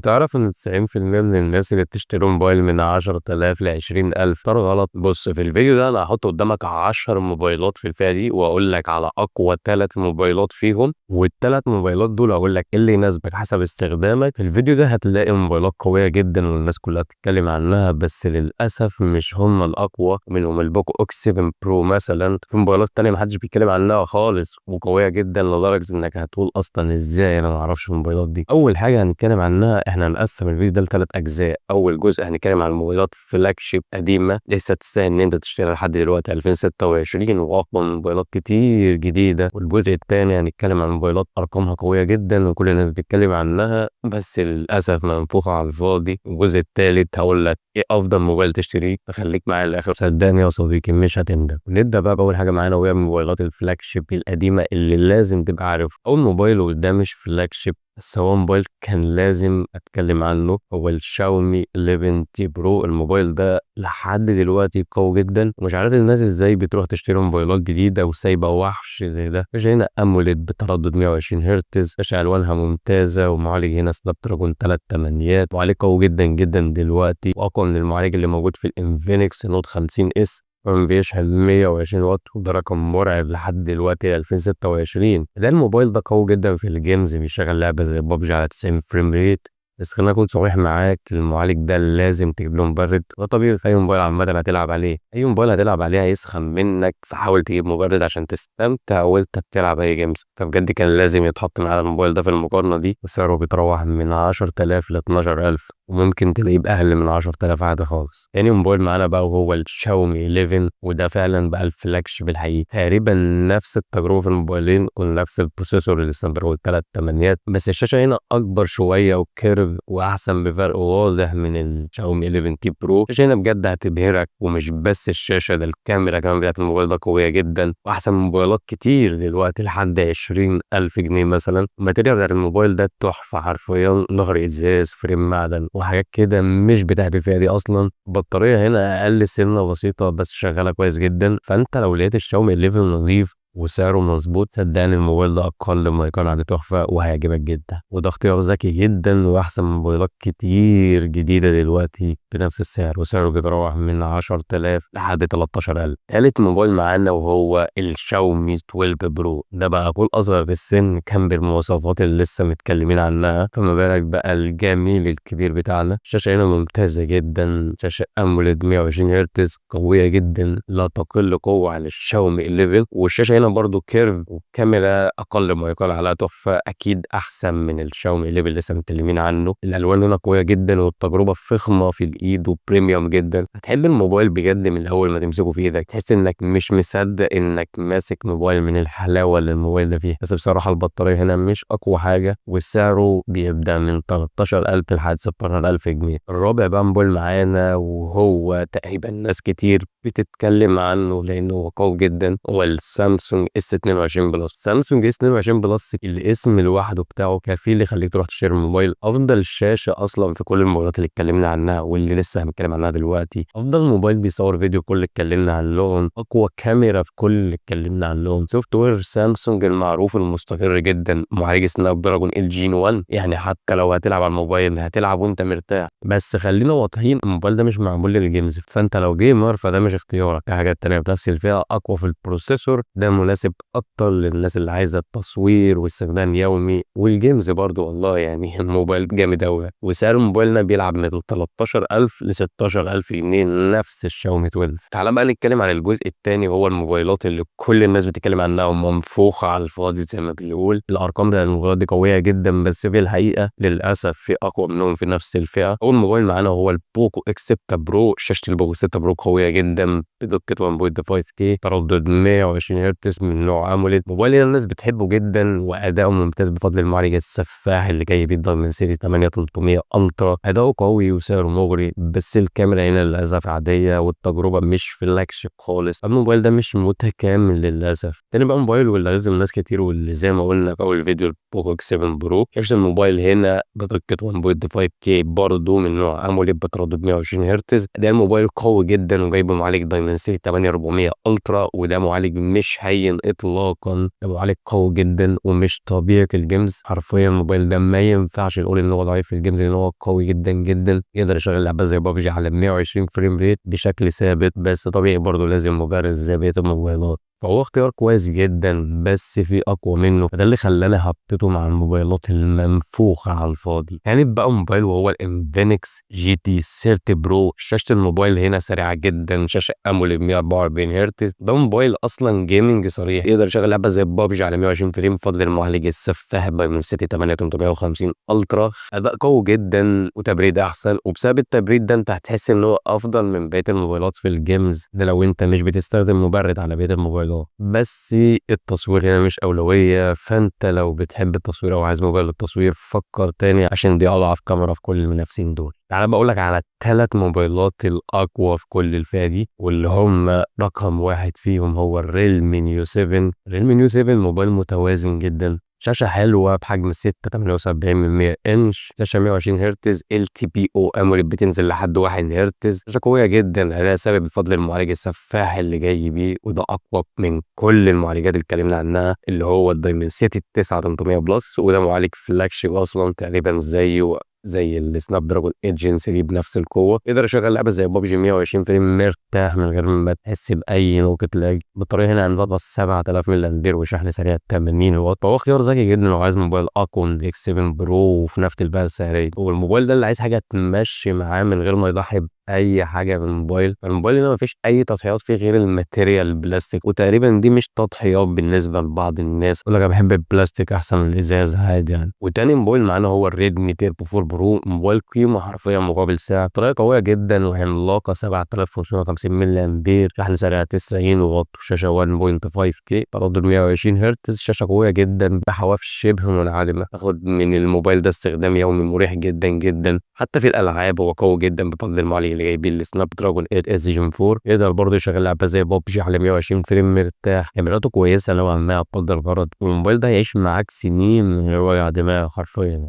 تعرف إن 90% من الناس اللي بتشتري موبايل من 10,000 ل20,000 اختار غلط؟ بص، في الفيديو ده أنا هحط قدامك 10 موبايلات في الفئة دي، وأقول لك على أقوى 3 موبايلات فيهم، والتلات موبايلات دول هقول لك إيه اللي يناسبك حسب استخدامك. في الفيديو ده هتلاقي موبايلات قوية جدا والناس كلها بتتكلم عنها، بس للأسف مش هم الأقوى. منهم البوكو اكس 7 برو مثلا، في موبايلات تانية محدش بيتكلم عنها خالص وقوية جدا لدرجة إنك هتقول أصلا إزاي أنا معرفش الموبايلات دي. أول حاجة هنتكلم عنها، إحنا هنقسم الفيديو ده لتلات أجزاء. أول جزء هنتكلم عن موبايلات flagship قديمة لسه تستاهل إن أنت تشتريها لحد دلوقتي 2026، وأقوى من موبايلات كتير جديدة. والجزء التاني هنتكلم عن موبايلات أرقامها قوية جدا وكل الناس بتتكلم عنها بس للأسف منفوخة على الفاضي. والجزء التالت هقول لك إيه أفضل موبايل تشتريه، فخليك معايا للآخر، صدقني يا صديقي مش هتندم. نبدأ بقى بأول حاجة معانا، وهي موبايلات ال flagship القديمة اللي لازم تبقى عارفها. أول موبايل، وده مش flagship بس هو موبايل كان لازم اتكلم عنه، هو الشاومي 11 تي برو. الموبايل ده لحد دلوقتي قوي جدا، ومش عارف الناس ازاي بتروح تشتري موبايلات جديدة وسايبه وحش زي ده. شاشة هنا AMOLED بتردد 120 هرتز، شاشة الوانها ممتازة، ومعالج هنا سناب دراجون 3 8، معالج قوي جدا جدا دلوقتي، واقوى من المعالج اللي موجود في الانفينكس نوت 50 اس. بيشحن 120 واط، وده رقم مرعب لحد دلوقتي 2026. ده الموبايل ده قوي جدا في ال games، بيشغل لعبة زي بابجي على 90 frame rate. بس خليني اكون صريح معاك، المعالج ده لازم تجيب له مبرد، ده طبيعي في اي موبايل عامة هتلعب عليه، اي موبايل هتلعب عليه هيسخن منك، فحاول تجيب مبرد عشان تستمتع وانت بتلعب اي games. فبجد كان لازم يتحط معانا الموبايل ده في المقارنة دي. وسعره بيتراوح من 10,000 ل 12,000، وممكن تلاقيه بأقل من 10,000 عادي خالص. تاني موبايل معانا بقى وهو الشاومي 11، وده فعلا بقى ال flagship الحقيقي. تقريبا نفس التجربة في الموبايلين ونفس ال processor اللي سناب 3 8، بس الشاشة هنا أكبر شوية و curve وأحسن بفرق واضح من الشاومي 11 تي برو. الشاشة هنا بجد هتبهرك، ومش بس الشاشة، ده الكاميرا كمان بتاعت الموبايل ده قوية جدا وأحسن من موبايلات كتير دلوقتي لحد 20,000 جنيه مثلا. ال material بتاعت الموبايل ده تحفة حرفيا، ظهر إزاز، frame معدن، وحاجات كده مش بتاعت الفئة دي أصلا. البطارية هنا أقل سنة بسيطة بس شغالة كويس جدا. فأنت لو لقيت الشاومي 11 نظيف وسعره مظبوط، صدقني الموبايل ده أقل ما يقال عليه تحفة وهيعجبك جدا، وده اختيار ذكي جدا وأحسن من موبايلات كتير جديدة دلوقتي بنفس السعر، وسعره بيتراوح من 10,000 لحد 13,000. تالت موبايل معانا وهو الشاومي 12 برو. ده بقى أقول أصغر في السن كان بالمواصفات اللي لسه متكلمين عنها، فما بالك بقى الجميل الكبير بتاعنا. الشاشة هنا ممتازة جدا، شاشة AMOLED 120 هرتز قوية جدا لا تقل قوة عن الشاومي 11، والشاشة هنا برضو curve، وكاميرا اقل ما يقال عليها تحفة، اكيد احسن من الشاومي 11 اللي لسه متكلمين عنه. الالوان هنا قوية جدا، والتجربة فخمة في الايد و premium جدا. هتحب الموبايل بجد من اول ما تمسكه في ايدك، تحس انك مش مصدق انك ماسك موبايل من الحلاوة اللي الموبايل ده فيه. بس بصراحة البطارية هنا مش اقوى حاجة، وسعره بيبدا من 13,000 لحد 16,000 جنيه. الرابع بقى موبايل معانا، وهو تقريبا ناس كتير بتتكلم عنه لانه قوي جدا، هو السامسونج اس 22 بلس. سامسونج اس 22 بلس الاسم لوحده بتاعه كفيل يخليك تروح تشتري الموبايل. افضل شاشة اصلا في كل الموبايلات اللي اتكلمنا عنها واللي لسه هنتكلم عنها دلوقتي، افضل موبايل بيصور فيديو كل اللي اتكلمنا عنهم، اقوى كاميرا في كل اللي اتكلمنا عنهم. software سامسونج المعروف المستقر جدا، معالج سناب دراجون 8 جين 1، يعني حتى لو هتلعب على الموبايل هتلعب وانت مرتاح. بس خلينا واضحين، الموبايل ده مش معمول لل games، فانت لو gamer فده مش اختيارك. في حاجات تانية بنفس الفئة اقوى في ال processor، ده مناسب اكتر للناس اللي عايزه التصوير واستخدام يومي وال games برضو. والله يعني الموبايل جامد قوي، وسعر موبايلنا بيلعب من 13,000 ل 16,000 جنيه، نفس الشاومي 12. تعال بقى نتكلم عن الجزء الثاني، وهو الموبايلات اللي كل الناس بتتكلم عنها ومنفوخه على الفاضي زي ما بنقول. الارقام بتاع الموبايلات دي قوية جدا، بس في الحقيقة للاسف في اقوى منهم في نفس الفئة. اول موبايل معانا هو البوكو اكس 6 برو. شاشة البوكو 6 برو قوية جدا بدقة 1.5 K، تردد 120 هرتز، من نوع AMOLED. موبايل الناس بتحبه جدا واداؤه ممتاز بفضل المعالج السفاح اللي جاي بيه دايمنسيتي 8300 Ultra. اداؤه قوي وسعره مغري، بس الكاميرا هنا للاسف عادية والتجربة مش flagship خالص. الموبايل ده مش متكامل للاسف. تاني بقى موبايل واللي لازم ناس كتير واللي زي ما قلنا في اول فيديو، البوكو اكس 7 برو. شاشة الموبايل هنا بدقة 1.5 K برضه من نوع AMOLED بتردد 120 هرتز. ده الموبايل قوي جدا وجايبه معالج دايمنسيتي 8400 Ultra، وده معالج مش هين. هين اطلاقا. المعالج قوي جدا ومش طبيعي في ال games، حرفيا الموبايل ده ما ينفعش نقول ان هو ضعيف في ال games لان هو قوي جدا جدا. يقدر يشغل لعبه زي بابجي على 120 frame rate بشكل ثابت، بس طبيعي برضه لازم مبرد زي بقية الموبايلات. فهو اختيار كويس جدا، بس في اقوى منه، فده اللي خلاني حطيته مع الموبايلات المنفوخه على الفاضي. يعني بقى موبايل وهو ال Infinix GT 30 Pro. شاشة الموبايل هنا سريعة جدا، شاشة AMOLED 144 هرتز. ده موبايل اصلا gaming صريح، يقدر يشغل لعبه زي بابجي على 120 frame بفضل المعالج السفاح Dimensity 8850 Ultra. اداء قوي جدا وتبريد احسن، وبسبب التبريد ده انت هتحس ان هو افضل من بقية الموبايلات في ال games، ده لو انت مش بتستخدم مبرد على بقية الموبايلات. بس التصوير هنا مش أولوية، فأنت لو بتحب التصوير أو عايز موبايل للتصوير فكر تاني، عشان دي أضعف كاميرا في كل المنافسين دول. تعال بقول لك على الثلاث موبايلات الأقوى في كل الفئة دي، واللي هم رقم واحد فيهم هو ال Realme Neo 7. Realme Neo 7 موبايل متوازن جدا، شاشة حلوة بحجم 6.78 انش، شاشة 120 هرتز LTPO AMOLED بتنزل لحد 1 هرتز، شاشة قوية جدا، أداء ثابت بفضل المعالج السفاح اللي جاي بيه، وده أقوى من كل المعالجات اللي اتكلمنا عنها اللي هو ال Dimensity 9800 Plus، وده معالج flagship أصلا تقريبا زيه زي ال Snapdragon 8 Gen 3 بنفس القوة. يقدر يشغل لعبه زي بابجي 120 frame مرتاح من غير ما تحس باي نقطة lag. البطارية هنا عندها 7000 ملي امبير وشحن سريع 80 واط، فهو اختيار ذكي جدا لو عايز موبايل اقوى من X7 Pro وفي نفس الفئة السعرية. والموبايل ده اللي عايز حاجة تمشي معاه من غير ما يضحي باي حاجة من الموبايل. فالموبايل ده مفيش اي تضحيات فيه غير ال material بلاستيك، وتقريبا دي مش تضحيات بالنسبة لبعض الناس، يقول لك انا بحب البلاستيك احسن من الازاز عادي يعني. وتاني موبايل معانا هو ال Redmi Turbo 4 Pro، موبايل قيمة حرفيا مقابل سعر، بطارية قوية جدا وعملاقه 7550 ملي امبير، شحن سريع 90 واط، وشاشه 1.5 K، تردد 120 هرتز، شاشة قوية جدا بحواف شبه منعدمة. تاخد من الموبايل ده استخدام يومي مريح جدا جدا، حتى في الالعاب هو قوي جدا بفضل المعالج اللي جايبين ال Snapdragon 8 S Gen 4. يقدر برضه يشغل لعبه زي بابجي على 120 frame مرتاح، كاميراته كويسة نوعا ما بقدر الغرض، والموبايل ده هيعيش معاك سنين من غير وجع دماغ حرفيا.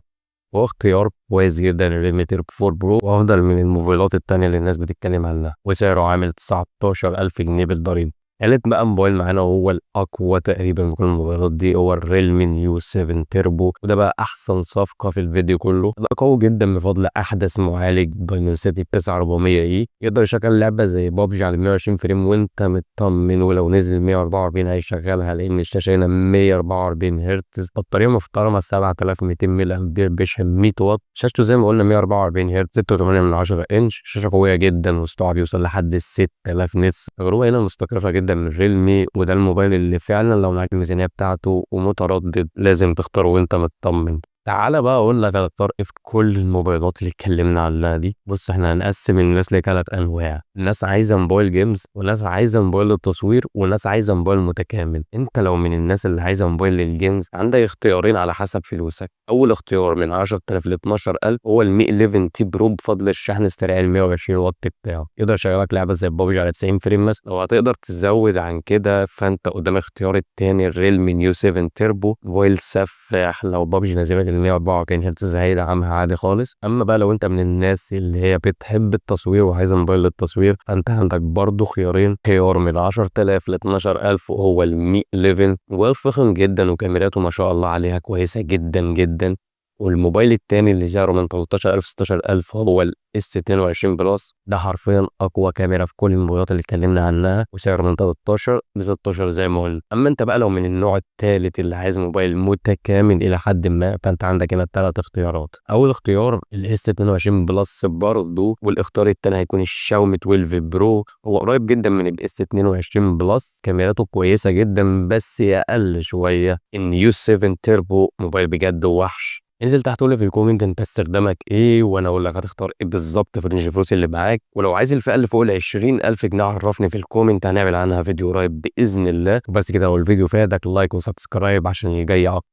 هو اختيار كويس جدا ال Redmi Turbo 4 Pro، وافضل من الموبايلات التانية اللي الناس بتتكلم عنها، وسعره عامل 19000 جنيه بالضريبه. تالت بقى موبايل معانا هو الأقوى تقريبا من كل الموبايلات دي، هو ال Realme Neo 7 تيربو، وده بقى أحسن صفقة في الفيديو كله. ده قوي جدا بفضل أحدث معالج Dimensity 9400 E، يقدر يشغل لعبة زي بابجي على 120 frame وأنت مطمن، ولو نزل 144 هيشغلها لأن الشاشة هنا 144 هرتز. بطارية محترمة 7200 ملي أمبير بيشحن 100 واط، شاشته زي ما قلنا 144 هرتز، 6.8 انش، شاشة قوية جدا وسطوعها بيوصل لحد 6000 nits. تجربة هنا مستقرة جدا من Realme، وده الموبايل اللي فعلا لو معاك الميزانية بتاعته ومتردد لازم تختاره وانت مطمن. تعالى بقى اقول لك هتختار ايه في كل الموبايلات اللي اتكلمنا عنها دي. بص، احنا هنقسم الناس لثلاث انواع: ناس عايزه موبايل games، وناس عايزه موبايل للتصوير، وناس عايزه موبايل متكامل. انت لو من الناس اللي عايزه موبايل لل games عندك اختيارين على حسب فلوسك. اول اختيار من 10000 ل 12000 هو ال Mi 11 T Pro، بفضل الشحن السريع ال 120 واط بتاعه، يقدر يشغلك لعبه زي بابجي على 90 frame مثلا. لو هتقدر تزود عن كده فانت قدام اختيار التاني ال Realme Neo 7 تيربو، موبايل سفاح، لو بابجي نزلت ال 144 هرتز هيدعمها عادي خالص. اما بقى لو انت من الناس اللي هي بتحب التصوير وعايزه موبايل للتصوير فانت عندك برضو خيارين: خيار من 10000 ل 12000 وهو ال Mi 11، موبايل فخم جدا وكاميراته ما شاء الله عليها كويسة جدا جدا. والموبايل التاني اللي سعره من 13000 16000 هو ال S 22 Plus، ده حرفيا اقوى كاميرا في كل الموبايلات اللي اتكلمنا عنها، وسعره من 13 ل 16 زي ما قلنا. اما انت بقى لو من النوع الثالث اللي عايز موبايل متكامل الى حد ما فانت عندك هنا ثلاث اختيارات: اول اختيار ال S 22 Plus برضه، والاختيار الثاني هيكون الشاومي 12 Pro، هو قريب جدا من ال S 22 Plus، كاميراته كويسة جدا بس اقل شوية. ال Neo 7 تيربو موبايل بجد وحش. انزل تحت قول لي في ال comment انت استخدامك ايه، وانا اقول لك هتختار ايه بالظبط في range الفلوس اللي معاك. ولو عايز الفئة اللي فوق ال 20000 جنيه عرفني في ال comment، هنعمل عنها فيديو قريب باذن الله. وبس كده، لو الفيديو فادك like و subscribe عشان الجاي اكتر.